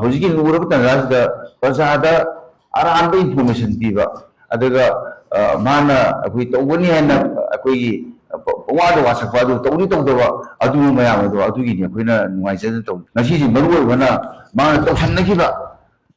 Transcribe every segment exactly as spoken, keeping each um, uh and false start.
ꯍꯧꯖꯤꯛꯀꯤ ꯂꯨꯔꯕ ꯇꯥꯟꯖꯥꯁꯤꯗ ꯄ꯭ꯔꯖꯥꯗ ꯑꯔꯥꯟꯕ information ꯄꯤꯕ, ꯑꯗꯨꯒ, ꯑ, ꯃꯥꯅ ꯑꯩꯈꯣꯏ ꯇꯧꯒꯅꯤ ꯍꯥꯏꯅ ꯑꯩꯈꯣꯏꯒꯤ ꯄ-, ꯄꯪꯋꯥꯗ ꯋꯥꯁꯛꯄ ꯑꯗꯨ ꯇꯧꯅꯤ ꯇꯧꯗꯕ ꯑꯗꯨ ꯃꯌꯥꯝ ꯑꯗꯣ ꯑꯗꯨꯒꯤꯅꯤ ꯑꯩꯈꯣꯏꯅ ꯅꯨꯡꯉꯥꯏꯖꯗꯅ ꯇꯧ-, ꯉꯁꯤꯁꯦ ꯃꯔꯨ ꯑꯣꯏꯕꯅ ꯃꯥꯅ ꯇꯧꯁꯟꯅꯈꯤꯕ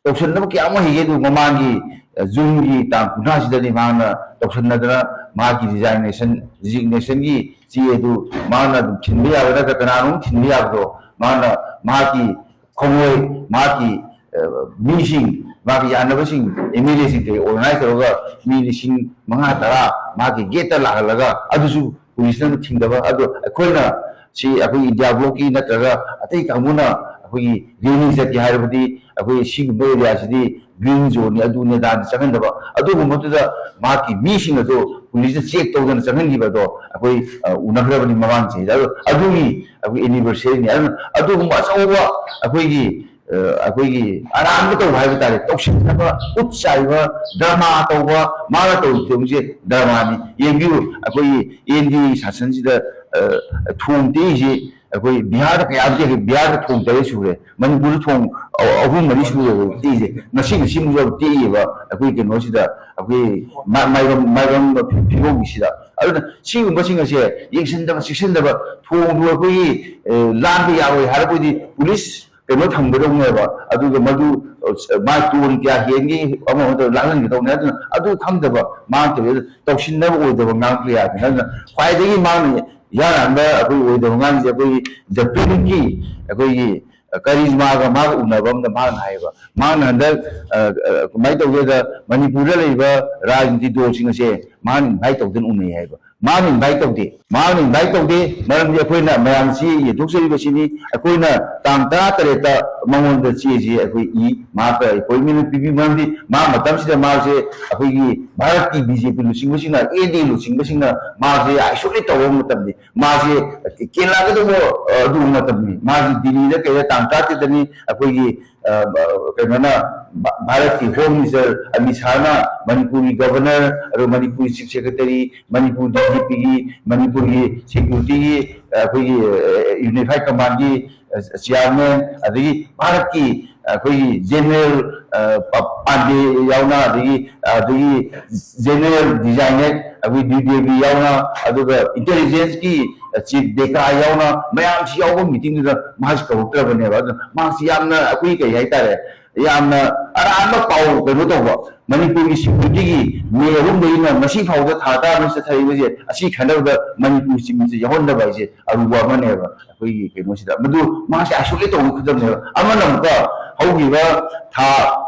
ꯇꯧꯁꯟꯅꯕ ꯀꯌꯥ ꯑꯃ ꯍꯩꯒꯦ꯫ ꯑꯗꯨ ꯃꯃꯥꯡꯒꯤ, ꯑ, ꯖꯨꯟꯒꯤ ꯇꯥꯡ ꯀꯨꯟꯊ꯭ꯔꯥꯁꯤꯗꯅꯤ ꯃꯥꯅ ꯇꯧꯁꯟꯅꯗꯅ ꯃꯥꯒꯤ resignation, resignation ꯒꯤ ꯆꯦ ꯑꯗꯨ ꯃꯥꯅ ꯑꯗꯨꯝ ꯊꯤꯟꯕ ꯌꯥꯕ ꯅꯠꯇ꯭ꯔ ꯀꯅꯥꯅꯣꯝ ꯊꯤꯟꯕ ꯌꯥꯕꯗꯣ ꯃꯥꯅ ꯃꯍꯥꯛꯀꯤ ꯈꯣꯡꯂꯣꯏ, ꯃꯍꯥꯛꯀꯤ, ꯑ, ꯃꯤꯁꯤꯡ, ꯃꯥꯒꯤ ꯌꯥꯅꯕꯁꯤꯡ, M L A ꯁꯤꯡ ꯀꯩ organize ꯇꯧꯔꯒ ꯃꯤ ꯂꯤꯁꯤꯡ ꯃꯉꯥ ꯇꯔꯥ ꯃꯥꯒꯤ gate ꯇ ꯂꯥꯛꯍꯜꯂꯒ ꯑꯗꯨꯁꯨ police ꯅ ꯊꯤꯡꯗꯕ꯫ ꯑꯗꯣ ꯑꯩꯈꯣꯏꯅ ꯁꯤ ꯑꯩꯈꯣꯏ India block ꯀꯤ ꯅꯠꯇ꯭ꯔꯒ ꯑꯇꯩ ꯀꯥꯡꯕꯨꯅ ꯑꯩꯈꯣꯏꯒꯤ rally ꯆꯠꯀꯦ ꯍꯥꯏꯔꯕꯗꯤ ꯑꯩꯈꯣꯏ ꯁꯤꯒꯨꯝꯕ area ꯁꯤꯗꯤ green zone ꯅꯤ, ꯑꯗꯨꯅꯦ ꯑꯗꯥꯅꯤ ꯆꯪꯍꯟꯗꯕ꯫ ꯑꯗꯨꯒꯨꯝꯕꯗꯨꯗ ꯃꯍꯥꯛꯀꯤ ꯃꯤꯁꯤꯡ ꯑꯗꯨ police ꯅ check ꯇꯧꯗꯅ ꯆꯪꯍꯟꯈꯤꯕ ꯑꯗꯣ ꯑꯩꯈꯣꯏ, ꯑ, ꯎꯅꯈ꯭ꯔꯕꯅꯤ ꯃꯃꯥꯡ ꯆꯍꯤꯗ꯫ ꯑꯗꯣ ꯑꯗꯨꯒꯤ ꯑꯩꯈꯣꯏ anniversary ꯅꯤ꯫ ꯑꯗꯨꯅ ꯑꯗꯨꯒꯨꯝꯕ ꯑꯆꯧꯕ ꯑꯩꯈꯣꯏꯒꯤ, ꯑ, ꯑꯩꯈꯣꯏꯒꯤ ꯑꯔꯥꯟꯕ ꯇꯧꯕ ꯍꯥꯏꯕ ꯇꯥꯔꯦ, ꯇꯧꯁꯤꯟꯅꯕ, ꯎꯠ ꯆꯥꯏꯕ, drama ꯇꯧꯕ, ꯃꯥꯅ ꯇꯧꯔꯤꯕ ꯐꯤꯕꯝꯁꯦ drama ꯅꯤ꯫ ꯌꯦꯡꯕꯤꯌꯨ, ꯑꯩꯈꯣꯏꯒꯤ N D A ꯒꯤ ꯁꯥꯁꯟꯁꯤꯗ, ꯑ, ꯊꯣꯡ ꯇꯦꯛꯏꯁꯤ ꯑꯩꯈꯣꯏ ꯕꯤꯍꯥꯔꯗ ꯀꯌꯥꯝ ꯇꯦꯛꯈ꯭ꯔꯦ? ꯕꯤꯍꯥꯔꯗ ꯊꯣꯡ ꯇꯔꯦꯠ ꯁꯨꯔꯦ, ꯃꯅꯤꯄꯨꯔꯗ ꯊꯣꯡ ꯑ-, ꯑꯍꯨꯝ ꯃꯔꯤ ꯁꯨꯔꯦ ꯇꯦꯛꯏꯁꯦ꯫ ꯉꯁꯤ, ꯉꯁꯤ ꯃꯨꯛ ꯇꯦꯛꯏꯕ ꯑꯩꯈꯣꯏ ꯀꯩꯅꯣꯁꯤꯗ, ꯑꯩꯈꯣꯏ ꯃꯥ-, ꯃꯥꯏꯕꯝ, ꯃꯥꯏꯕꯝ ꯐꯤꯕꯝꯒꯤꯁꯤꯗ꯫ ꯑꯗꯨꯅ ꯁꯤꯒꯨꯝꯕꯁꯤꯡ ꯑꯁꯦ ꯌꯦꯡꯁꯤꯟꯗꯕ, ꯆꯦꯛꯁꯤꯟꯗꯕ, ꯊꯣꯡꯗꯨ ꯑꯩꯈꯣꯏꯒꯤ, ꯑ, ꯂꯥꯟꯕ ꯌꯥꯔꯣꯏ ꯍꯥꯏꯔꯕꯗꯤ police ꯀꯩꯅꯣ ꯊꯝꯒꯗꯧꯅꯦꯕ꯫ ꯑꯗꯨꯒ ꯃꯗꯨ, ꯑ, ꯃꯥ ꯇꯣꯟ ꯀꯌꯥ ꯍꯦꯟꯒꯦ ꯑꯃ ꯑꯃ ꯇꯧꯔ ꯂꯥꯛꯍꯟꯒꯗꯧꯅꯦ꯫ ꯑꯗꯨꯅ ꯑꯗꯨ ꯈꯪꯗꯕ ꯃꯥꯡ ꯇꯧꯋꯦ꯫ ꯑꯗꯨ ꯇꯧꯁꯤꯟꯅꯕ ꯑꯣꯏꯗꯕ ꯉꯥꯡꯕ ꯌꯥꯗꯦ꯫ ꯑꯗꯨꯅ ꯈ꯭ꯋꯥꯏꯗꯒꯤ ꯃꯥꯡꯅ ꯏꯍꯥꯟ ꯍꯥꯟꯕ ꯑꯩꯈꯣꯏ ꯑꯣꯏꯗꯕ ꯉꯥꯡꯁꯦ ꯑꯩꯈꯣꯏꯒꯤ The Prince ꯀꯤ ꯑꯩꯈꯣꯏꯒꯤ ꯀꯔꯤꯁꯃꯥꯒ ꯃꯥꯒ ꯎꯅꯕ ꯑꯃꯗ ꯃꯥꯅ ꯍꯥꯏꯌꯦꯕ, ꯃꯥꯅ ꯍꯟꯗꯛ, ꯑ, ꯑ, ꯀꯃꯥꯏꯅ ꯇꯧꯒꯦꯗ, ꯃꯅꯤꯄꯨꯔꯗ ꯂꯩꯕ ꯔꯥꯖꯅꯤꯇꯤ ꯗꯣꯜꯁꯤꯡ ꯑꯁꯦ ꯃꯥꯅ invite ꯇꯧꯗꯅ ꯎꯅꯩ ꯍꯥꯏꯕ꯫ ꯃꯥꯅ invite ꯇꯧꯗꯦ꯫ ꯃꯥꯅ invite ꯇꯧꯗꯦ꯫ ꯃꯔꯝꯗꯤ ꯑꯩꯈꯣꯏꯅ ꯃꯌꯥꯝ ꯆꯦ ꯌꯦꯟꯊꯣꯛꯆꯔꯤꯕꯁꯤꯅꯤ꯫ ꯑꯩꯈꯣꯏꯅ ꯇꯥꯡ ꯇꯔꯥꯇꯔꯦꯠꯇ ꯃꯉꯣꯟꯗ ꯆꯦꯁꯤ ꯑꯩꯈꯣꯏ ꯏ, ꯃꯍꯥꯛꯇ appointment ꯄꯤꯕꯤ꯫ ꯃꯔꯝꯗꯤ ꯃꯥ ꯃꯇꯝꯁꯤꯗ ꯃꯥꯁꯦ ꯑꯩꯈꯣꯏꯒꯤ ꯚꯥꯔꯠꯀꯤ B J P ꯂꯨꯆꯤꯡꯕꯁꯤꯡꯅ, N D A ꯂꯨꯆꯤꯡꯕꯁꯤꯡꯅ ꯃꯥꯁꯦ isolate ꯇꯧꯕ ꯃꯇꯝꯅꯤ꯫ ꯃꯥꯁꯦ ꯀꯦꯜꯂꯛꯀꯗꯧꯕ, ꯑ, ꯑꯗꯨꯒꯨꯝꯕ ꯃꯇꯝꯅꯤ꯫ ꯃꯥꯁꯦ ꯗꯤꯜꯂꯤꯗ ꯀꯩꯗ ꯇꯥꯡ ꯇꯔꯥꯇꯔꯦꯠꯇꯅꯤ ꯑꯩꯈꯣꯏꯒꯤ, ꯑ, ꯀꯩꯅꯣꯅ, ꯚꯥ-, ꯚꯥꯔꯠꯀꯤ Home Minister ꯑꯃꯤꯠ ꯁꯥꯍꯅ ꯃꯅꯤꯄꯨꯔꯒꯤ governor, ꯑꯗꯨꯒ ꯃꯅꯤꯄꯨꯔꯒꯤ chief secretary, Manipur D G P ꯒꯤ, ꯃꯅꯤꯄꯨꯔꯒꯤ security ꯒꯤ, ꯑ, ꯑꯩꯈꯣꯏꯒꯤ, ꯑ, unified command ꯒꯤ, ꯑ, chairman, ꯑꯗꯒꯤ ꯚꯥꯔꯠꯀꯤ, ꯑꯩꯈꯣꯏꯒꯤ ꯖꯦꯅꯔꯦꯜ ꯄꯥꯟꯗꯦ ꯌꯥꯎꯅ, ꯑꯗꯒꯤ ꯑꯗꯒꯤ ꯖꯦꯅꯔꯦꯜ ꯗꯤꯖꯥꯏꯅꯔ ꯑꯩꯈꯣꯏ ꯗ꯭ꯋꯤꯗꯦꯕꯤ ꯌꯥꯎꯅ, ꯑꯗꯨꯒ ꯏꯟꯇꯦꯂꯤꯖꯦꯟꯁꯀꯤ ꯆꯤꯐ ꯗꯦꯀꯥ ꯌꯥꯎꯅ, ꯃꯌꯥꯝꯁꯤ ꯌꯥꯎꯕ ꯃꯤꯇꯤꯡꯗꯨꯗ ꯃꯍꯥꯛꯁꯤ ꯀꯧꯔꯛꯇ꯭ꯔꯕꯅꯦꯕ꯫ ꯑꯗꯨꯅ ꯃꯍꯥꯛꯁꯤ ꯌꯥꯝꯅ, ꯑꯩꯈꯣꯏ ꯀꯩ ꯍꯥꯏꯇꯥꯔꯦ, ꯌꯥꯝꯅ ꯑꯔꯥꯟꯕ ꯄꯥꯎ ꯀꯩꯅꯣ ꯇꯧꯕ꯫ ꯃꯅꯤꯄꯨꯔꯒꯤ ꯁꯦꯀ꯭ꯌꯨꯔꯤꯇꯤꯒꯤ ꯃꯦ ꯑꯍꯨꯝꯗꯒꯤꯅ ꯉꯁꯤ ꯐꯥꯎꯗ ꯊꯥ ꯇꯔꯥꯃꯔꯤ ꯆꯠꯊꯔꯤꯕꯁꯦ, ꯑꯁꯤ ꯈꯟꯅꯕꯗ ꯃꯅꯤꯄꯨꯔ ꯆꯤꯞ ꯃꯤꯅꯤꯁꯇꯔ ꯌꯥꯎꯍꯟꯗꯕ ꯍꯥꯏꯁꯦ ꯑꯔꯨꯕ ꯑꯃꯅꯦꯕ꯫ ꯑꯩꯈꯣꯏꯒꯤ ꯀꯩꯅꯣꯁꯤꯗ ꯃꯗꯨ ꯃꯥꯁꯦ ꯑꯥꯏꯁꯣꯂꯦꯠ ꯇꯧꯕꯒꯤ ꯈꯨꯗꯝꯅꯦꯕ꯫ ꯑꯃꯅ ꯑꯃꯨꯛꯀ ꯍꯧꯈꯤꯕ ꯊꯥ,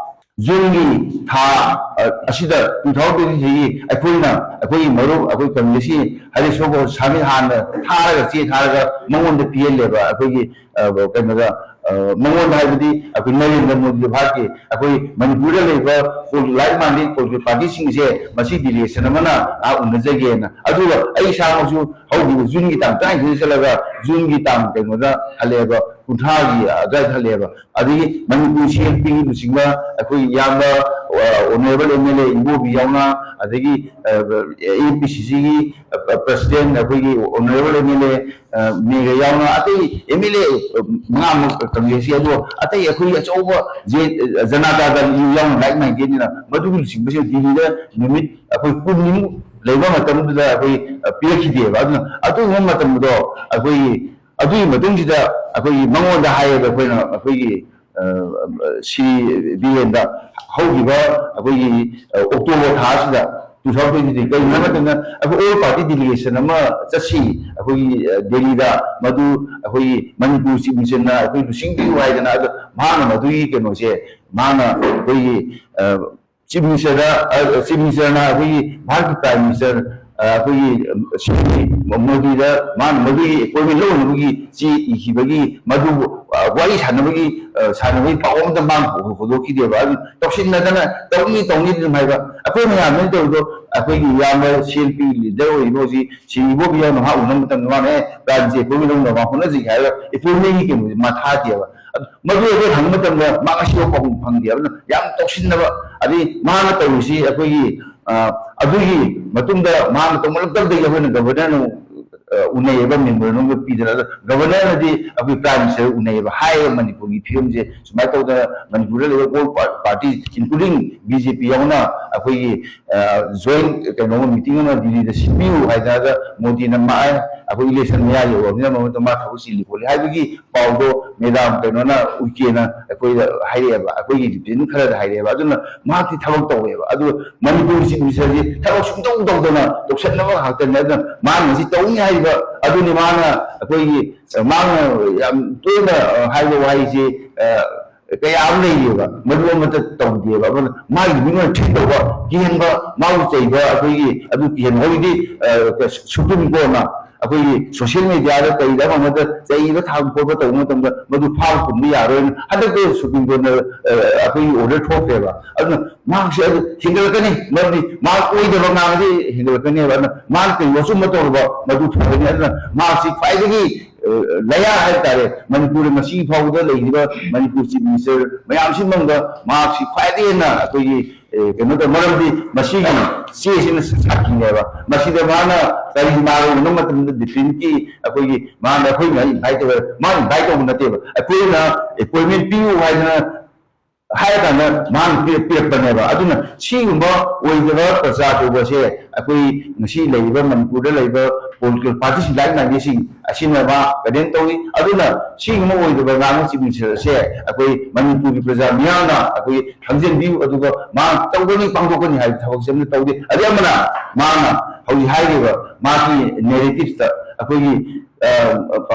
ꯖꯨꯟꯒꯤ ꯊꯥ, ꯑ, ꯑꯁꯤꯗ, ꯇꯨ ꯊꯥꯎꯖꯟ ꯇ꯭ꯋꯦꯟꯇꯤ ꯊ꯭ꯔꯤꯒꯤ, ꯑꯩꯈꯣꯏꯅ, ꯑꯩꯈꯣꯏꯒꯤ ꯃꯔꯨꯞ, ꯑꯩꯈꯣꯏ ꯀꯪꯒ꯭ꯔꯦꯁꯀꯤ ꯍꯔꯤꯁ ꯁꯣꯒꯣ ꯁꯥꯃꯤꯜ ꯍꯥꯟꯅ ꯊꯥꯔꯒ, ꯆꯦ ꯊꯥꯔꯒ ꯃꯉꯣꯟꯗ ꯄꯤꯍꯜꯂꯦꯕ꯫ ꯑꯩꯈꯣꯏꯒꯤ, ꯑ, ꯀꯩꯅꯣꯗ, ꯑ, ꯃꯉꯣꯟꯗ ꯍꯥꯏꯕꯗꯤ ꯑꯩꯈꯣꯏ ꯅꯔꯦꯟꯗ꯭ꯔ ꯃꯣꯗꯤ ꯚꯥꯔꯠꯀꯤ, ꯑꯩꯈꯣꯏ ꯃꯅꯤꯄꯨꯔꯗ ꯂꯩꯕ ꯄꯣ-, ꯂꯥꯏꯛ ꯃꯥꯏꯟꯗꯦꯠ ꯄꯣꯂꯤꯇꯤꯀꯦꯜ ꯄꯥꯔꯇꯤꯁꯤꯡꯁꯦ ꯃꯁꯤ ꯗꯤꯂꯤꯒꯦꯁꯟ ꯑꯃꯅ ꯉꯥꯏꯍꯥꯛ ꯎꯅꯖꯒꯦꯅ꯫ ꯑꯗꯨꯒ ꯑꯩ ꯏꯁꯥꯃꯛꯁꯨ ꯍꯧꯈꯤꯕ ꯖꯨꯟꯒꯤ ꯇꯥꯡ ꯇꯔꯥꯅꯤꯊꯣꯏꯗ ꯆꯠꯂꯒ ꯖꯨꯟꯒꯤ ꯇꯥꯡ ꯀꯩꯅꯣꯗ ꯍꯜꯂꯛꯑꯦꯕ, ꯀꯨꯟꯊ꯭ꯔꯥꯒꯤ ꯑꯗꯨꯋꯥꯏꯗ ꯍꯜꯂꯛꯑꯦꯕ꯫ ꯑꯗꯒꯤ ꯃꯅꯤꯄꯨꯔ ꯁꯤ ꯑꯦꯜ ꯄꯤꯒꯤ ꯂꯨꯆꯤꯡꯕ ꯑꯩꯈꯣꯏ ꯏꯌꯥꯝꯕ, ꯑ, ꯑꯣꯅꯔꯦꯕꯜ ꯑꯦꯝ ꯑꯦꯜ ꯑꯦ ꯏꯕꯣꯕꯤ ꯌꯥꯎꯅ, ꯑꯗꯒꯤ, ꯑ, ꯑꯦ ꯑꯦꯝ ꯄꯤ ꯁꯤ ꯁꯤꯒꯤ, ꯑ, ꯄ꯭ꯔꯁꯤꯗꯦꯟ ꯑꯩꯈꯣꯏꯒꯤ ꯑꯣꯅꯔꯦꯕꯜ ꯑꯦꯝ ꯑꯦꯜ ꯑꯦ, ꯑ, ꯃꯦꯒ ꯌꯥꯎꯅ, ꯑꯇꯩ ꯑꯦꯝ ꯑꯦꯜ ꯑꯦ ꯃꯉꯥꯃꯨꯛ ꯀꯪꯒ꯭ꯔꯦꯁꯀꯤ, ꯑꯗꯣ ꯑꯇꯩ ꯑꯩꯈꯣꯏꯒꯤ ꯑꯆꯧꯕ ꯖꯦ-, ꯖꯅꯇꯥ ꯗꯜ ꯌꯥꯎꯅ ꯂꯥꯏꯛ ꯃꯥꯏꯟꯗꯦꯠꯅꯤꯅ, ꯃꯗꯨꯒꯤ ꯂꯨꯆꯤꯡꯕꯁꯤꯡ ꯗꯤꯜꯂꯤꯗ ꯅꯨꯃꯤꯠ ꯑꯩꯈꯣꯏ ꯀꯨꯟꯅꯤꯃꯨꯛ ꯂꯩꯕ ꯃꯇꯝꯗꯨꯗ ꯑꯩꯈꯣꯏ, ꯑ, ꯄꯤꯔꯛꯈꯤꯗꯦꯕ꯫ ꯑꯗꯨꯅ ꯑꯗꯨꯒꯨꯝꯕ ꯃꯇꯝꯗꯣ ꯑꯩꯈꯣꯏꯒꯤ ꯑꯗꯨꯒꯤ ꯃꯇꯨꯡꯁꯤꯗ ꯑꯩꯈꯣꯏꯒꯤ ꯃꯉꯣꯟꯗ ꯍꯥꯏꯌꯦꯕ, ꯑꯩꯈꯣꯏꯅ ꯑꯩꯈꯣꯏꯒꯤ, ꯑ, ꯁꯤ ꯕꯤꯔꯦꯟꯗ ꯍꯧꯈꯤꯕ ꯑꯩꯈꯣꯏꯒꯤ, ꯑ, ꯑꯣꯛꯇꯣꯕꯔ ꯊꯥ ꯑꯁꯤꯗ, ꯇꯨ ꯊꯥꯎꯖꯟ ꯇ꯭ꯋꯦꯟꯇꯤ ꯊ꯭ꯔꯤ, ꯀꯩꯒꯤꯅꯣ ꯍꯥꯏꯕ ꯃꯇꯝꯗ ꯑꯩꯈꯣꯏ ꯑꯣꯜ ꯄꯥꯔꯇꯤ ꯗꯤꯂꯤꯒꯦꯁꯟ ꯑꯃ ꯆꯠꯁꯤ, ꯑꯩꯈꯣꯏꯒꯤ, ꯑ, ꯗꯦꯜꯂꯤꯗ, ꯃꯗꯨ ꯑꯩꯈꯣꯏꯒꯤ ꯃꯅꯤꯄꯨꯔ ꯆꯤꯐ ꯃꯤꯅꯤꯁꯇꯔꯅ ꯑꯩꯈꯣꯏ ꯂꯨꯆꯤꯡꯕꯤꯌꯨ ꯍꯥꯏꯗꯅ, ꯑꯗꯣ ꯃꯍꯥꯛꯅ ꯃꯗꯨꯒꯤ ꯀꯩꯅꯣꯁꯦ, ꯃꯍꯥꯛꯅ ꯑꯩꯈꯣꯏꯒꯤ, ꯑ, ꯆꯤꯐ ꯃꯤꯅꯤꯁꯇꯔꯗ, ꯑ, ꯆꯤꯐ ꯃꯤꯅꯤꯁꯇꯔꯅ ꯑꯩꯈꯣꯏꯒꯤ ꯚꯥꯔꯠꯀꯤ ꯄ꯭ꯔꯥꯏꯝ ꯃꯤꯅꯤꯁꯇꯔ, ꯑ, ꯑꯩꯈꯣꯏꯒꯤ, ꯑ, ꯁ꯭ꯔꯤ ꯃꯣꯗꯤꯗ ꯃꯥꯅ ꯃꯗꯨꯒꯤ ꯑꯦꯄꯣꯏꯟꯃꯦꯟ ꯂꯧꯅꯕꯒꯤ ꯆꯦ ꯏꯈꯤꯕꯒꯤ ꯃꯗꯨꯕꯨ, ꯑ, ꯋꯥꯔꯤ ꯁꯥꯟꯅꯕꯒꯤ, ꯑ, ꯁꯥꯟꯅꯕꯒꯤ ꯄꯥꯎ ꯑꯃꯇ ꯃꯥꯅ ꯍꯧ-, ꯍꯧꯗꯣꯛꯈꯤꯗꯦꯕ꯫ ꯑꯗꯨ ꯇꯧꯁꯤꯟꯅꯗꯅ ꯇꯧꯅꯤ, ꯇꯧꯅꯤ ꯑꯗꯨꯝ ꯍꯥꯏꯕ꯫ ꯑꯩꯈꯣꯏ ꯃꯌꯥꯝꯅ ꯇꯧꯔꯤꯗꯣ, ꯑꯩꯈꯣꯏꯒꯤ ꯏꯌꯥꯝꯕ ꯁꯤ ꯑꯦꯜ ꯄꯤ ꯂꯤꯗꯔ ꯑꯣꯏꯔꯤꯕ ꯍꯧꯖꯤꯛ ꯁ꯭ꯔꯤ ꯏꯕꯣꯕꯤ ꯌꯥꯝꯅ ꯃꯍꯥꯛ ꯎꯅꯕ ꯃꯇꯝꯗ ꯃꯥꯅ, "ꯑꯦ, ꯄ꯭ꯔꯥꯟꯁꯦ ꯑꯩꯈꯣꯏꯒꯤ ꯂꯧꯅꯕ ꯍꯣꯠꯅꯁꯤꯒꯦ" ꯍꯥꯏꯔꯒ ꯑꯦꯄꯣꯏꯟꯃꯦꯟꯒꯤ ꯀꯩꯅꯣꯁꯦ ꯃꯥ ꯊꯥꯗꯦꯕ꯫ ꯑꯗꯨ ꯃꯗꯨ ꯑꯩꯈꯣꯏ ꯍꯪꯕ ꯃꯇꯝꯗ ꯃꯥ ꯉꯁꯤꯐꯥꯎ ꯄꯥꯎꯈꯨꯝ ꯐꯪꯗꯦ꯫ ꯑꯗꯨꯅ ꯌꯥꯝ ꯇꯧꯁꯤꯟꯅꯕ, ꯑꯗꯩ ꯃꯥꯅ ꯇꯧꯔꯤꯁꯤ ꯑꯩꯈꯣꯏꯒꯤ, ꯑ, ꯑꯗꯨꯒꯤ ꯃꯇꯨꯡꯗ ꯃꯥꯅ ꯇꯧꯃꯜꯂꯛꯇꯕꯗꯒꯤ ꯑꯩꯈꯣꯏꯅ ꯒꯕꯔꯅꯔꯅ ꯑꯃꯨꯛ ꯎꯅꯩꯌꯦꯕ, ꯃꯦꯃꯣꯔꯦꯟꯗꯝꯒ ꯄꯤꯗꯅ꯫ ꯑꯗꯣ ꯒꯕꯔꯅꯔꯅꯗꯤ ꯑꯩꯈꯣꯏ ꯄ꯭ꯔꯥꯏꯝ ꯃꯤꯅꯤꯁꯇꯔ ꯎꯅꯩꯌꯦꯕ, ꯍꯥꯏꯌꯦꯕ ꯃꯅꯤꯄꯨꯔꯒꯤ ꯐꯤꯕꯝꯁꯦ ꯁꯨꯃꯥꯏꯅ ꯇꯧꯗꯅ ꯃꯅꯤꯄꯨꯔꯗ ꯂꯩꯕ all party, including B J ꯄꯤ ꯌꯥꯎꯅ, ꯑꯩꯈꯣꯏꯒꯤ ꯖꯣꯏꯟ ꯀꯩꯅꯣ ꯃꯤꯇꯤꯡ ꯑꯃ ꯗꯤꯜꯂꯤꯗ ꯁꯤꯟꯕꯤꯌꯨ ꯍꯥꯏꯗꯅ ꯃꯣꯗꯤꯅ ꯃꯥ ꯑꯩꯈꯣꯏ ꯏꯂꯦꯛꯁꯟ ꯃꯌꯥ ꯌꯧꯔꯕꯅꯤꯅ ꯃꯃꯠꯇ ꯃꯥ ꯊꯕꯛ ꯆꯤꯜꯂꯤ ꯈꯣꯠꯂꯤ ꯍꯥꯏꯕꯒꯤ ꯄꯥꯎꯗꯣ ꯃꯦꯗꯥꯝ ꯀꯩꯅꯣꯅ, ꯎꯏꯀꯦꯅ ꯑꯩꯈꯣꯏꯗ ꯍꯥꯏꯔꯛꯑꯦꯕ, ꯑꯩꯈꯣꯏꯒꯤ ꯗꯤꯄꯦꯟ ꯈꯔꯗ ꯍꯥꯏꯔꯛꯑꯦꯕ꯫ ꯑꯗꯨꯅ ꯃꯍꯥꯛꯇꯤ ꯊꯕꯛ ꯇꯧꯋꯦꯕ꯫ ꯑꯗꯨ ꯃꯅꯤꯄꯨꯔꯒꯤ ꯆꯤꯐ ꯃꯤꯅꯤꯁꯇꯔꯁꯤ ꯊꯕꯛ ꯁꯨꯡꯇꯧ ꯇꯧꯗꯅ ꯇꯧꯁꯟꯅꯕ ꯉꯥꯛꯇꯅꯦ꯫ ꯑꯗꯨꯅ ꯃꯥꯅ ꯉꯁꯤ ꯇꯧꯅꯤ ꯍꯥꯏꯔꯤꯕ ꯑꯗꯨꯅꯤ꯫ ꯃꯥꯅ ꯑꯩꯈꯣꯏꯒꯤ, ꯃꯥꯅ ꯌꯥꯝ ꯇꯣꯏꯅ ꯍꯥꯏꯕ ꯋꯥꯍꯩꯁꯤ ꯀꯌꯥ ꯑꯃ ꯂꯩꯔꯤꯑꯕ, ꯃꯗꯨ ꯑꯃꯠꯇ ꯇꯧꯗꯦꯕ꯫ ꯑꯗꯨꯅ ꯃꯥꯒꯤ ꯃꯤꯉꯣꯟꯗ ꯊ꯭ꯔꯦꯠ ꯇꯧꯕ, ꯀꯤꯍꯟꯕ, ꯃꯥꯕꯨ ꯆꯩꯕ, ꯑꯩꯈꯣꯏꯒꯤ ꯑꯗꯨ ꯀꯤꯍꯟꯕ꯫ ꯍꯧꯖꯤꯛꯇꯤ ꯁꯨꯄ꯭ꯔꯤꯝ ꯀꯣꯔꯠꯅ ꯑꯩꯈꯣꯏꯒꯤ ꯁꯣꯁꯤꯌꯦꯜ ꯃꯦꯗꯤꯌꯥꯗ ꯀꯩꯗ ꯑꯃ ꯑꯃꯗ ꯆꯩꯕ ꯊꯥꯕ ꯈꯣꯠꯄ ꯇꯧꯕ ꯃꯇꯝꯗ ꯃꯗꯨ ꯐꯥꯕ ꯄꯨꯝꯕ ꯌꯥꯔꯣꯏꯅ ꯍꯟꯗꯛꯇ ꯁꯨꯄ꯭ꯔꯤꯝ ꯀꯣꯔꯠꯅ ꯑꯩꯈꯣꯏꯒꯤ ꯑꯣꯔꯗꯔ ꯊꯣꯛꯈ꯭ꯔꯦꯕ꯫ ꯑꯗꯨꯅ ꯃꯍꯥꯛꯁꯦ ꯑꯗꯨ ꯍꯦꯟꯒꯠꯂꯛꯀꯅꯤ, ꯃꯔꯝꯗꯤ ꯃꯍꯥꯛ ꯑꯣꯏꯗꯕ ꯉꯥꯡꯉꯗꯤ ꯍꯦꯟꯒꯠꯂꯛꯀꯅꯦꯕ꯫ ꯑꯗꯨꯅ ꯃꯥꯅ ꯀꯔꯤꯒꯨꯝꯕ ꯑꯆꯨꯝꯕ ꯇꯧꯔꯕ ꯃꯗꯨ ꯐꯒꯅꯤ꯫ ꯑꯗꯨꯅ ꯃꯍꯥꯛꯁꯤ ꯈ꯭ꯋꯥꯏꯗꯒꯤ ꯂꯌꯥ ꯍꯥꯏꯕ ꯇꯥꯔꯦ, ꯃꯅꯤꯄꯨꯔꯗ ꯉꯁꯤ ꯐꯥꯎꯕꯗ ꯂꯩꯔꯤꯕ ꯃꯅꯤꯄꯨꯔ ꯆꯤꯐ ꯃꯤꯅꯤꯁꯇꯔ ꯃꯌꯥꯝꯁꯤ ꯃꯅꯨꯡꯗ ꯃꯍꯥꯛꯁꯤ ꯈ꯭ꯋꯥꯏꯗꯒꯤ ꯍꯦꯟꯅ ꯑꯩꯈꯣꯏꯒꯤ ꯀꯩꯅꯣ ꯇꯧ, ꯃꯔꯝꯗꯤ ꯃꯁꯤꯒꯤ ꯆꯦꯁꯤꯅ ꯁꯥꯈꯤꯅꯦꯕ꯫ ꯃꯁꯤꯗ ꯃꯥꯅ ꯀꯔꯤ ꯃꯥꯜꯂꯨꯕꯅ ꯃꯇꯝꯗ ꯗꯤꯐꯦꯟꯁꯀꯤ ꯑꯩꯈꯣꯏꯒꯤ ꯃꯥꯅ ꯑꯩꯈꯣꯏꯅ ꯏꯟꯚꯥꯏꯠ ꯇꯧꯋꯦ, ꯃꯥꯅ ꯏꯟꯚꯥꯏꯠ ꯇꯧꯕ ꯅꯠꯇꯦꯕ, ꯑꯩꯈꯣꯏꯅ ꯑꯦꯄꯣꯏꯟꯃꯦꯟ ꯄꯤꯌꯨ ꯍꯥꯏꯗꯅ ꯍꯥꯏꯔ ꯀꯥꯟꯗ ꯃꯥꯅ ꯄꯤꯔꯛ-, ꯄꯤꯔꯛꯄꯅꯦꯕ꯫ ꯑꯗꯨꯅ ꯁꯤꯒꯨꯝꯕ ꯑꯣꯏꯗꯕ ꯄ꯭ꯔꯖꯥ ꯇꯧꯕꯁꯦ ꯑꯩꯈꯣꯏ ꯉꯁꯤ ꯂꯩꯔꯤꯕ ꯃꯅꯤꯄꯨꯔꯗ ꯂꯩꯔꯤꯕ ꯄꯣꯂꯤꯇꯤꯀꯦꯜ ꯄꯥꯔꯇꯤꯁꯤꯡ ꯂꯥꯏꯔꯤꯛ ꯅꯥꯏꯗꯦꯁꯤꯡ ꯑꯁꯤꯅ ꯃꯥ ꯀꯟꯗꯦꯝ ꯇꯧꯏ꯫ ꯑꯗꯨꯅ ꯁꯤꯒꯨꯝꯕ ꯑꯣꯏꯗꯕ ꯉꯥꯡꯕ ꯆꯤꯞ ꯃꯤꯅꯤꯁꯇꯔ ꯑꯁꯦ ꯑꯩꯈꯣꯏ ꯃꯅꯤꯄꯨꯔꯒꯤ ꯄ꯭ꯔꯖꯥ ꯃꯤꯌꯥꯝꯅ ꯑꯩꯈꯣꯏ ꯈꯪꯖꯤꯟꯕꯤꯌꯨ, ꯑꯗꯨꯒ ꯃꯥ ꯇꯧꯒꯅꯤ, ꯄꯥꯡꯊꯣꯛꯀꯅꯤ ꯍꯥꯏꯕ ꯊꯕꯛꯁꯦ ꯑꯝꯇ ꯇꯧꯗꯦ꯫ ꯑꯗꯩ ꯑꯃꯅ ꯃꯥꯅ ꯍꯧꯖꯤꯛ ꯍꯥꯏꯔꯤꯕ ꯃꯥꯒꯤ ꯅꯦꯔꯦꯇꯤꯞꯇ ꯑꯩꯈꯣꯏꯒꯤ, ꯑ,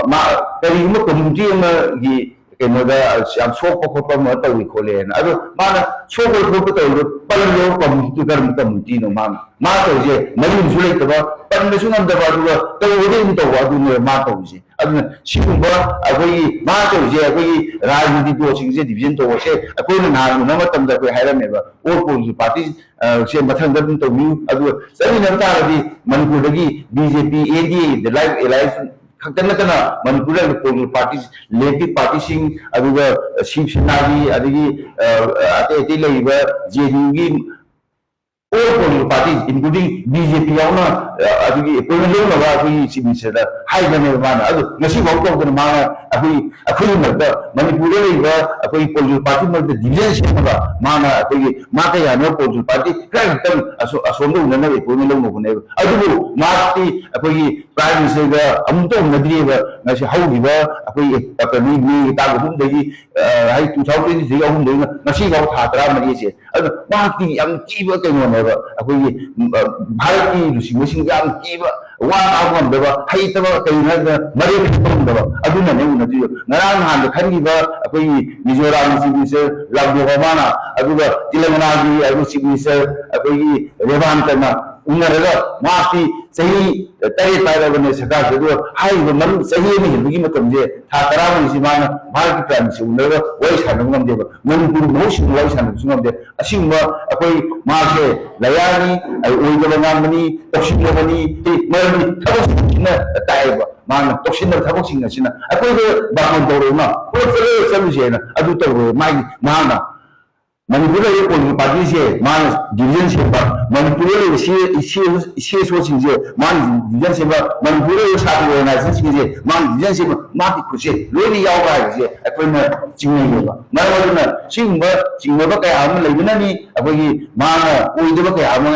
ꯃꯥ ꯀꯔꯤꯒꯨꯝꯕ ꯀꯝꯃ꯭ꯌꯨꯅꯤꯇꯤ ꯑꯃꯒꯤ ꯀꯩꯅꯣꯗ ꯌꯥꯝ ꯁꯣꯛꯄ ꯈꯣꯠꯄ ꯑꯃ ꯇꯧꯏ ꯈꯣꯠꯂꯦꯅ꯫ ꯑꯗꯣ ꯃꯥꯅ ꯁꯣꯛꯄ ꯈꯣꯠꯄ ꯇꯧꯔꯤꯗꯣ ꯄꯜꯂꯣ, ꯀꯝꯃꯨꯅꯤꯇꯤ ꯀꯔꯝꯕ ꯀꯝꯃꯨꯅꯤꯇꯤꯅꯣ? ꯃꯥꯅ, ꯃꯥ ꯇꯧꯔꯤꯁꯦ ꯃꯔꯤꯟꯁꯨ ꯂꯩꯇꯕ, ꯄꯟꯕꯁꯨ ꯉꯝꯗꯕ, ꯑꯗꯨꯒ ꯇꯧꯕꯗꯤ ꯑꯗꯨꯝ ꯇꯧꯕ, ꯑꯗꯨꯅꯦꯕ ꯃꯥ ꯇꯧꯔꯤꯁꯦ꯫ ꯑꯗꯨꯅ ꯁꯤꯒꯨꯝꯕ ꯑꯩꯈꯣꯏꯒꯤ ꯃꯥ ꯇꯧꯔꯤꯁꯦ, ꯑꯩꯈꯣꯏꯒꯤ ꯔꯥꯖꯅꯤꯇꯤ ꯗꯣꯁꯤꯡꯁꯦ ꯗꯤꯚꯤꯖꯟ ꯇꯧꯕꯁꯦ ꯑꯩꯈꯣꯏꯅ ꯅꯍꯥꯟ ꯎꯅꯕ ꯃꯇꯝꯗ ꯑꯩꯈꯣꯏ ꯍꯥꯏꯔꯝꯃꯦꯕ, ꯑꯣꯜ ꯄꯣꯂꯤꯇꯤꯀꯦꯜ ꯄꯥꯔꯇꯤ ꯁꯦ ꯃꯊꯪꯗ ꯑꯗꯨꯝ ꯇꯧꯕꯤꯌꯨ꯫ ꯑꯗꯨꯒ ꯆꯠꯃꯤꯟꯅꯕ ꯇꯥꯔꯒꯗꯤ ꯃꯅꯤꯄꯨꯔꯗꯒꯤ ꯕꯤ ꯖꯦ ꯄꯤ, ꯑꯦꯟ ꯗꯤ ꯑꯦ, ꯂꯥꯏꯛ ꯑꯦꯂꯥꯏꯟꯁ ꯈꯛꯇ ꯅꯠꯇꯅ ꯃꯅꯤꯄꯨꯔꯗ ꯂꯩꯔꯤꯕ ꯄꯣꯂꯤꯇꯤꯀꯦꯜ ꯄꯥꯔꯇꯤ, ꯂꯦꯐꯀꯤ ꯄꯥꯔꯇꯤꯁꯤꯡ, ꯑꯗꯨꯒ ꯁꯤꯕ ꯁꯦꯅꯥꯒꯤ, ꯑꯗꯒꯤ ꯑ, ꯑꯇꯩ ꯑꯇꯩ ꯂꯩꯔꯤꯕ ꯖꯦ ꯗꯤ ꯌꯨꯒꯤ all political parties including B J P ꯌꯥꯎꯅ ꯑꯗꯨꯒꯤ ꯑꯦꯄꯣꯏꯟꯃꯦꯟ ꯂꯧꯅꯕ ꯑꯩꯈꯣꯏꯒꯤ ꯆꯤꯐ ꯃꯤꯅꯤꯁꯇꯔꯗ ꯍꯥꯏꯕꯅꯦꯕ ꯃꯥꯅ꯫ ꯑꯗꯨ ꯉꯁꯤꯐꯥꯎ ꯇꯧꯗꯅ ꯃꯥꯅ ꯑꯩꯈꯣꯏ ꯑꯩꯈꯣꯏꯒꯤ ꯃꯔꯛꯇ ꯃꯅꯤꯄꯨꯔꯗ ꯂꯩꯔꯤꯕ ꯑꯩꯈꯣꯏꯒꯤ ꯄꯣꯂꯤꯇꯤꯀꯦꯜ ꯄꯥꯔꯇꯤ ꯃꯔꯛꯇ ꯗꯤꯚꯤꯖꯟ ꯁꯦꯝꯅꯕ ꯃꯥꯅ ꯑꯩꯈꯣꯏꯒꯤ ꯃꯥ ꯀꯩ ꯌꯥꯅꯕ ꯄꯣꯂꯤꯇꯤꯀꯦꯜ ꯄꯥꯔꯇꯤ ꯈꯔ ꯈꯛꯇꯪ ꯑꯁꯣꯝꯗ ꯎꯅꯅꯕ ꯑꯦꯄꯣꯏꯟꯃꯦꯟ ꯂꯧꯅꯕ ꯍꯣꯠꯅꯩꯕ꯫ ꯑꯗꯨꯕꯨ ꯃꯍꯥꯛꯇꯤ ꯑꯩꯈꯣꯏꯒꯤ ꯄ꯭ꯔꯥꯏꯝ ꯃꯤꯅꯤꯁꯇꯔꯒ ꯑꯃꯨꯛꯇ ꯎꯅꯗ꯭ꯔꯤꯑꯕ꯫ ꯉꯁꯤ ꯍꯧꯈꯤꯕ ꯑꯩꯈꯣꯏꯒꯤ ꯀꯩꯅꯣ ꯃꯦꯒꯤ ꯇꯥꯡ ꯑꯍꯨꯝꯗꯒꯤ ꯍꯥꯏꯗꯤ ꯇꯨ ꯊꯥꯎꯖꯟ ꯇ꯭ꯋꯦꯟꯇꯤ ꯊ꯭ꯔꯤ ꯑꯍꯨꯝꯗꯒꯤ ꯉꯁꯤ ꯐꯥꯎ ꯊꯥ ꯇꯔꯥꯃꯔꯤꯁꯦ꯫ ꯑꯗꯣ ꯃꯍꯥꯛꯇꯤ ꯌꯥꯝ ꯀꯤꯕ ꯀꯩꯅꯣꯅꯦꯕ꯫ ꯑꯩꯈꯣꯏꯒꯤ ꯚꯥꯔꯠꯀꯤ ꯂꯨꯆꯤꯡꯕꯁꯤꯡ ꯌꯥꯝ ꯀꯤꯕ, ꯋꯥ ꯉꯥꯡꯕ ꯉꯝꯗꯕ, ꯍꯩꯇꯕ, ꯀꯩꯅꯣ ꯍꯥꯏꯔꯒ ꯃꯔꯦꯞ ꯄꯤꯕ ꯉꯝꯗꯕ ꯑꯗꯨꯅꯅꯦ ꯎꯅꯗꯣꯏꯗꯣ꯫ ꯉꯔꯥꯡ ꯅꯍꯥꯟꯗ ꯈꯟꯈꯤꯕ ꯑꯩꯈꯣꯏꯒꯤ ꯃꯤꯖꯣꯔꯥꯝꯒꯤ ꯆꯤꯐ ꯃꯤꯅꯤꯁꯇꯔ ꯔꯥꯝꯗꯦꯕ ꯕꯔꯃꯥꯅ, ꯑꯗꯨꯒ ꯇꯦꯂꯪꯒꯅꯥꯒꯤ ꯑꯩꯈꯣꯏ ꯆꯤꯐ ꯃꯤꯅꯤꯁꯇꯔ ꯑꯩꯈꯣꯏꯒꯤ ꯔꯦꯕꯥꯟꯇꯅ ꯎꯅꯔꯒ ꯃꯍꯥꯛꯇꯤ ꯆꯍꯤ ꯇꯔꯦꯠ ꯄꯥꯏꯔꯕꯅꯦ ꯁꯔꯀꯥꯔꯁꯦ꯫ ꯑꯗꯨꯒ ꯍꯥꯏꯔꯤꯕ ꯃꯅꯨꯡ ꯆꯍꯤ ꯑꯃ ꯍꯦꯟꯕꯒꯤ ꯃꯇꯝꯁꯦ ꯊꯥ ꯇꯔꯥꯃꯔꯤꯁꯤ ꯃꯥꯅ ꯚꯥꯔꯠꯀꯤ ꯄ꯭ꯔꯥꯏꯝ ꯃꯤꯅꯤꯁꯇꯔ ꯎꯅꯔꯒ ꯋꯥꯔꯤ ꯁꯥꯟꯅꯕ ꯉꯝꯗꯦꯕ꯫ ꯃꯅꯤꯄꯨꯔꯒꯤ ꯃꯍꯨꯠ ꯁꯤꯟꯕ ꯋꯥꯔꯤ ꯁꯥꯟꯅꯕꯁꯨ ꯉꯝꯗꯦ꯫ ꯑꯁꯤꯒꯨꯝꯕ ꯑꯩꯈꯣꯏ ꯃꯥꯁꯦ ꯂꯌꯥꯔꯅꯤ, ꯑꯩ ꯑꯣꯏꯗꯕ ꯉꯥꯡꯕꯅꯤ, ꯇꯧꯁꯤꯟꯅꯕꯅꯤ꯫ ꯃꯔꯝꯗꯤ ꯊꯕꯛꯁꯤꯡꯁꯤꯅ ꯇꯥꯛꯑꯦꯕ꯫ ꯃꯥꯅ ꯇꯧꯁꯤꯟꯅꯕ ꯊꯕꯛꯁꯤꯡ ꯑꯁꯤꯅ ꯑꯩꯈꯣꯏꯗ ꯕꯥꯇꯣꯟ ꯇꯧꯔꯛꯎꯅ, ꯄꯨꯂꯞ ꯆꯠꯂ ꯆꯠꯂꯨꯁꯦꯅ ꯑꯗꯨ ꯇꯧꯔꯣꯏ꯫ ꯃꯥꯒꯤ ꯃꯍꯥꯛꯅ ꯃꯅꯤꯄꯨꯔꯗ ꯂꯩꯔꯤꯕ ꯄꯣꯂꯤꯇꯤꯀꯦꯜ ꯄꯥꯔꯇꯤꯁꯦ ꯃꯥꯅ ꯗꯤꯚꯤꯖꯟ ꯁꯦꯝꯕ, ꯃꯅꯤꯄꯨꯔꯗ ꯂꯩꯔꯤꯕ ꯁꯤ ꯁꯤ ꯑꯦꯁ ꯑꯣꯁꯤꯡꯁꯦ ꯃꯥꯅ ꯗꯤꯚꯤꯖꯟ ꯁꯦꯝꯕ, ꯃꯅꯤꯄꯨꯔꯗ ꯂꯩꯔꯤꯕ ꯁꯥꯇ꯭ꯔ ꯑꯣꯔꯒꯅꯥꯏꯖꯦꯁꯟꯁꯤꯡꯁꯦ ꯃꯥꯅ ꯗꯤꯚꯤꯖꯟ ꯁꯦꯝꯕ, ꯃꯥꯒꯤ ꯈꯨꯠꯁꯦ ꯂꯣꯏꯅ ꯌꯥꯎꯕ ꯍꯥꯏꯕꯁꯦ ꯑꯩꯈꯣꯏꯅ ꯆꯤꯡꯅꯩꯌꯦꯕ꯫ ꯃꯔꯝ ꯑꯗꯨꯅ ꯁꯤꯒꯨꯝꯕ ꯆꯤꯡꯅꯕ ꯀꯌꯥ ꯑꯃ ꯂꯩꯕꯅꯅꯤ ꯑꯩꯈꯣꯏꯒꯤ ꯃꯥꯅ ꯑꯣꯏꯗꯕ ꯀꯌꯥ ꯑꯃ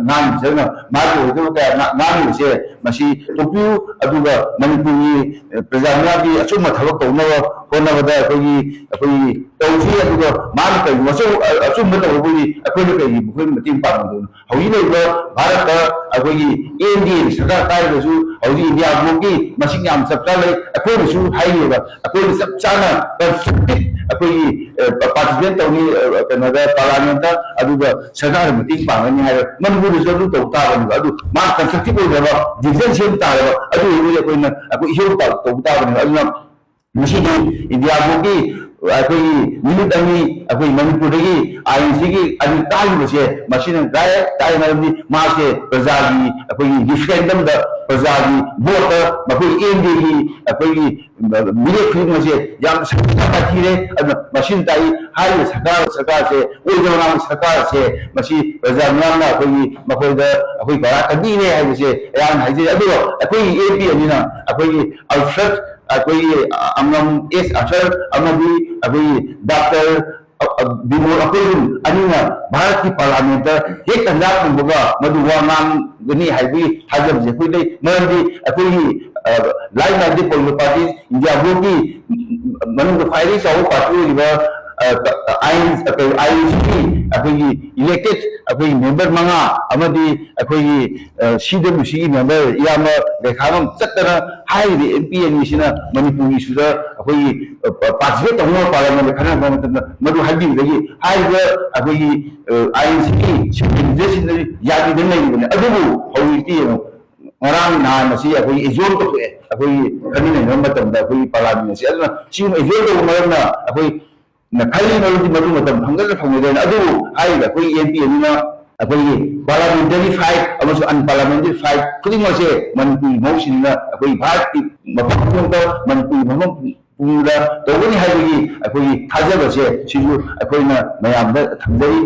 ꯉꯥꯡꯉꯤꯁꯤꯅ, ꯃꯥꯒꯤ ꯑꯣꯏꯗꯕ ꯀꯌꯥ ꯉꯥꯡꯉꯤꯕꯁꯦ ꯃꯁꯤ ꯇꯣꯛꯄꯤꯌꯨ꯫ ꯑꯗꯨꯒ ꯃꯅꯤꯄꯨꯔꯒꯤ ꯄ꯭ꯔꯖꯥ ꯃꯤꯌꯥꯝꯒꯤ ꯑꯆꯨꯝꯕ ꯊꯕꯛ ꯇꯧꯅꯕ ꯍꯣꯠꯅꯕꯗ ꯑꯩꯈꯣꯏꯒꯤ ꯑꯩꯈꯣꯏꯒꯤ ꯇꯧꯁꯤ꯫ ꯑꯗꯨꯒ ꯃꯥꯅ ꯀꯔꯤꯒꯨꯝꯕ ꯑꯆꯧ-, ꯑꯆꯨꯝꯕ ꯇꯧꯔꯕꯨꯗꯤ ꯑꯩꯈꯣꯏꯅ ꯀꯔꯤꯒꯤ ꯃꯈꯣꯏ ꯃꯇꯦꯡ ꯄꯥꯡꯒꯗꯣꯏꯅꯣ? ꯍꯧꯖꯤꯛ ꯂꯩꯔꯤꯕ ꯚꯥꯔꯠꯇ ꯑꯩꯈꯣꯏꯒꯤ ꯑꯦꯟ ꯗꯤ ꯑꯦ ꯁꯔꯀꯥꯔ ꯀꯥꯏꯔꯒꯁꯨ ꯍꯧꯖꯤꯛ ꯏꯟꯗꯤꯌꯥ ꯕ꯭ꯂꯣꯛꯀꯤ ꯃꯁꯤꯡ ꯌꯥꯝ ꯆꯞ ꯆꯥ ꯂꯩ꯫ ꯑꯩꯈꯣꯏꯅꯁꯨ ꯍꯥꯏꯔꯤꯑꯕ ꯑꯩꯈꯣꯏꯅ ꯆꯞ ꯆꯥꯅ ꯀꯟꯁꯇ꯭ꯔꯛꯇꯤꯞ ꯑꯩꯈꯣꯏꯒꯤ ꯄꯥꯔꯇꯤꯁꯤꯄꯦꯠ ꯇꯧꯅꯤ, ꯑ, ꯀꯩꯅꯣꯗ, ꯄꯥꯔꯂꯥꯃꯦꯟꯇ, ꯑꯗꯨꯒ ꯁꯔꯀꯥꯔꯗ ꯃꯇꯦꯡ ꯄꯥꯡꯒꯅꯤ ꯍꯥꯏꯔ ꯃꯅꯤꯄꯨꯔꯗꯁꯨ ꯑꯗꯨ ꯇꯧ ꯇꯥꯕꯅꯦꯕ꯫ ꯑꯗꯨ ꯃꯥ ꯀꯟꯁꯇ꯭ꯔꯛꯇꯤꯞ ꯑꯣꯏꯗꯕ ꯗꯤꯁꯤꯖꯟ ꯁꯦꯝ ꯇꯥꯔꯕ ꯑꯗꯨ ꯑꯣꯏꯔꯒꯗꯤ ꯑꯩꯈꯣꯏꯅ ꯑꯩꯈꯣꯏ ꯏꯍꯧ ꯇꯧꯕ ꯇꯥꯕꯅꯦꯕ꯫ ꯑꯗꯨꯅ ꯉꯁꯤꯗꯤ ꯏꯟꯗꯤꯌꯥ ꯕ꯭ꯂꯣꯛꯀꯤ ꯑꯩꯈꯣꯏꯒꯤ ꯅꯨꯃꯤꯠ ꯑꯅꯤ ꯑꯩꯈꯣꯏ ꯃꯅꯤꯄꯨꯔꯗꯒꯤ ꯑꯥꯏ ꯑꯦꯟ ꯁꯤꯒꯤ ꯑꯅꯤ ꯀꯥꯈꯤꯕꯁꯦ, ꯃꯁꯤꯅ ꯗꯥꯏꯔꯦꯛ ꯇꯥꯛꯑꯦ꯫ ꯃꯔꯝꯗꯤ ꯃꯥꯁꯦ ꯄ꯭ꯔꯖꯥꯒꯤ, ꯑꯩꯈꯣꯏꯒꯤ ꯔꯤꯐꯔꯦꯟꯗꯝꯗ ꯄ꯭ꯔꯖꯥꯒꯤ ꯚꯣꯠꯇ ꯃꯈꯣꯏ ꯑꯦꯝ ꯗꯤꯒꯤ ꯑꯩꯈꯣꯏꯒꯤ ꯃꯤꯔꯦꯞ ꯈꯨꯗꯤꯡꯃꯛꯁꯦ ꯌꯥꯝ ꯁꯥꯊꯤꯅ ꯀꯥꯊꯤꯔꯦ꯫ ꯑꯗꯨꯅ ꯃꯁꯤꯅ ꯇꯥꯛꯏ, ꯍꯥꯏꯔꯤꯕ ꯁꯔꯀꯥꯔ, ꯁꯔꯀꯥꯔꯁꯦ, ꯑꯣꯏꯗꯕ ꯉꯥꯡꯕ ꯁꯔꯀꯥꯔꯁꯦ, ꯃꯁꯤ ꯄ꯭ꯔꯖꯥ ꯃꯤꯌꯥꯝꯅ ꯑꯩꯈꯣꯏꯒꯤ ꯃꯈꯣꯏꯗ ꯑꯩꯈꯣꯏ ꯄꯔꯥ ꯀꯟꯕꯤꯔꯦ ꯍꯥꯏꯕꯁꯦ ꯑꯩꯍꯥꯛꯅ ꯍꯥꯏꯖꯔꯤ꯫ ꯑꯗꯨꯒ ꯑꯩꯈꯣꯏꯒꯤ ꯑꯦꯝ ꯄꯤ ꯑꯅꯤꯅ ꯑꯩꯈꯣꯏꯒꯤ ꯑꯜꯐ꯭ꯔꯦꯗ, ꯑꯩꯈꯣꯏꯒꯤ ꯑꯉꯝ ꯑꯦꯁ ꯑꯊꯔ ꯑꯃꯗꯤ ꯑꯩꯈꯣꯏꯒꯤ ꯗꯥꯛꯇꯔ ꯕꯤꯃꯣꯜ, ꯑꯩꯈꯣꯏ ꯑꯍꯨꯝ ꯑꯅꯤꯅ ꯚꯥꯔꯠꯀꯤ ꯄꯥꯔꯂꯥꯃꯦꯟꯇ ꯍꯦꯛ ꯇꯟꯖꯥ ꯐꯪꯕꯒ ꯃꯗꯨ ꯋꯥ ꯉꯥꯡꯒꯅꯤ ꯍꯥꯏꯕꯒꯤ ꯊꯥꯖꯕꯁꯦ ꯑꯩꯈꯣꯏ ꯂꯩ꯫ ꯃꯔꯝꯗꯤ ꯑꯩꯈꯣꯏꯒꯤ like minded political party India ꯕ꯭ꯂꯣꯛꯀꯤ ꯃꯅꯨꯡꯗ ꯈ꯭ꯋꯥꯏꯗꯒꯤ ꯆꯥꯎꯕ ꯄꯥꯔꯇꯤ ꯑꯣꯏꯔꯤꯕ ꯑꯥꯏ ꯑꯦꯟ ꯁꯤꯒꯤ ꯑꯩꯈꯣꯏꯒꯤ ꯏꯂꯦꯛꯇꯦꯗ ꯑꯩꯈꯣꯏꯒꯤ ꯃꯦꯝꯕꯔ ꯃꯉꯥ ꯑꯃꯗꯤ ꯑꯩꯈꯣꯏꯒꯤ ꯁꯤ ꯗꯕ꯭ꯂꯤꯎ ꯁꯤꯒꯤ ꯃꯦꯝꯕꯔ ꯏꯌꯥꯝꯕ ꯔꯦꯈꯥꯉꯝ ꯆꯠꯇꯅ ꯍꯥꯏꯔꯤꯕ ꯑꯦꯝ ꯄꯤ ꯑꯅꯤꯁꯤꯅ ꯃꯅꯤꯄꯨꯔꯒꯤ ꯏꯁꯨꯗ ꯑꯩꯈꯣꯏꯒꯤ ꯄꯥꯔꯇꯤꯁꯤꯄꯦꯠ ꯇꯧꯅꯕ ꯄꯥꯔꯂꯤꯌꯥꯃꯦꯟꯗ ꯈꯟꯅꯔꯛꯄ ꯃꯇꯝꯗ ꯃꯗꯨ ꯍꯥꯏꯕꯤꯕꯗꯒꯤ ꯍꯥꯏꯔꯤꯕ ꯑꯩꯈꯣꯏꯒꯤ ꯑꯥꯏ ꯑꯦꯟ ꯁꯤꯒꯤ ꯁꯦꯀ꯭ꯔꯦꯇꯔꯤꯁꯤꯡꯗ ꯌꯥꯕꯤꯗꯅ ꯂꯩꯔꯤꯕꯅꯤ꯫ ꯑꯗꯨꯕꯨ ꯍꯧꯖꯤꯛꯇꯤ ꯌꯦꯡꯉꯨ, ꯉꯔꯥꯡ ꯅꯍꯥꯟ ꯑꯁꯤ ꯑꯩꯈꯣꯏꯒꯤ ꯑꯦꯖꯣꯔ ꯇꯧꯊꯣꯛꯑꯦ꯫ ꯑꯩꯈꯣꯏꯒꯤ ꯈꯟꯃꯤꯟꯅꯕ ꯃꯇꯝꯗ ꯑꯩꯈꯣꯏꯒꯤ ꯄꯥꯔꯂꯤꯌꯥꯃꯦꯟ ꯑꯁꯤ, ꯑꯗꯨꯅ ꯁꯤꯒꯨꯝꯕ ꯑꯦꯖꯣꯔ ꯇꯧꯕ ꯃꯔꯝꯅ ꯑꯩꯈꯣꯏ ꯅ ꯈꯜꯂꯤ ꯃꯔꯨꯗꯤ ꯃꯗꯨ ꯃꯇꯝ ꯐꯪꯒꯗ꯭ꯔꯥ ꯐꯪꯉꯣꯏꯗ꯭ꯔꯥ ꯍꯥꯏꯅ꯫ ꯑꯗꯨꯕꯨ ꯍꯥꯏꯔꯤꯕ ꯑꯩꯈꯣꯏꯒꯤ ꯑꯦꯝ ꯄꯤ ꯑꯗꯨꯅ ꯑꯩꯈꯣꯏꯒꯤ ꯄꯥꯔꯂꯤꯌꯥꯃꯦꯟꯇꯔꯤ ꯐꯥꯏꯠ ꯑꯃꯁꯨꯡ ꯑꯟꯄꯥꯔꯂꯤꯌꯥꯃꯦꯟꯇꯔꯤ ꯐꯥꯏꯠ ꯈꯨꯗꯤꯡꯃꯛꯁꯦ ꯃꯅꯤꯄꯨꯔꯒꯤ ꯃꯍꯧꯁꯤꯟꯅ ꯑꯩꯈꯣꯏ ꯚꯥꯔꯠꯀꯤ ꯃꯐꯝ ꯈꯨꯗꯤꯡꯃꯛꯇ, ꯃꯅꯤꯄꯨꯔꯒꯤ ꯃꯐꯝ ꯄꯨꯝꯕꯗ ꯇꯧꯒꯅꯤ ꯍꯥꯏꯕꯒꯤ ꯑꯩꯈꯣꯏꯒꯤ ꯊꯥꯖꯕꯁꯦ ꯁꯤꯁꯨ ꯑꯩꯈꯣꯏꯅ ꯃꯌꯥꯝꯗ ꯊꯝꯖꯔꯤ꯫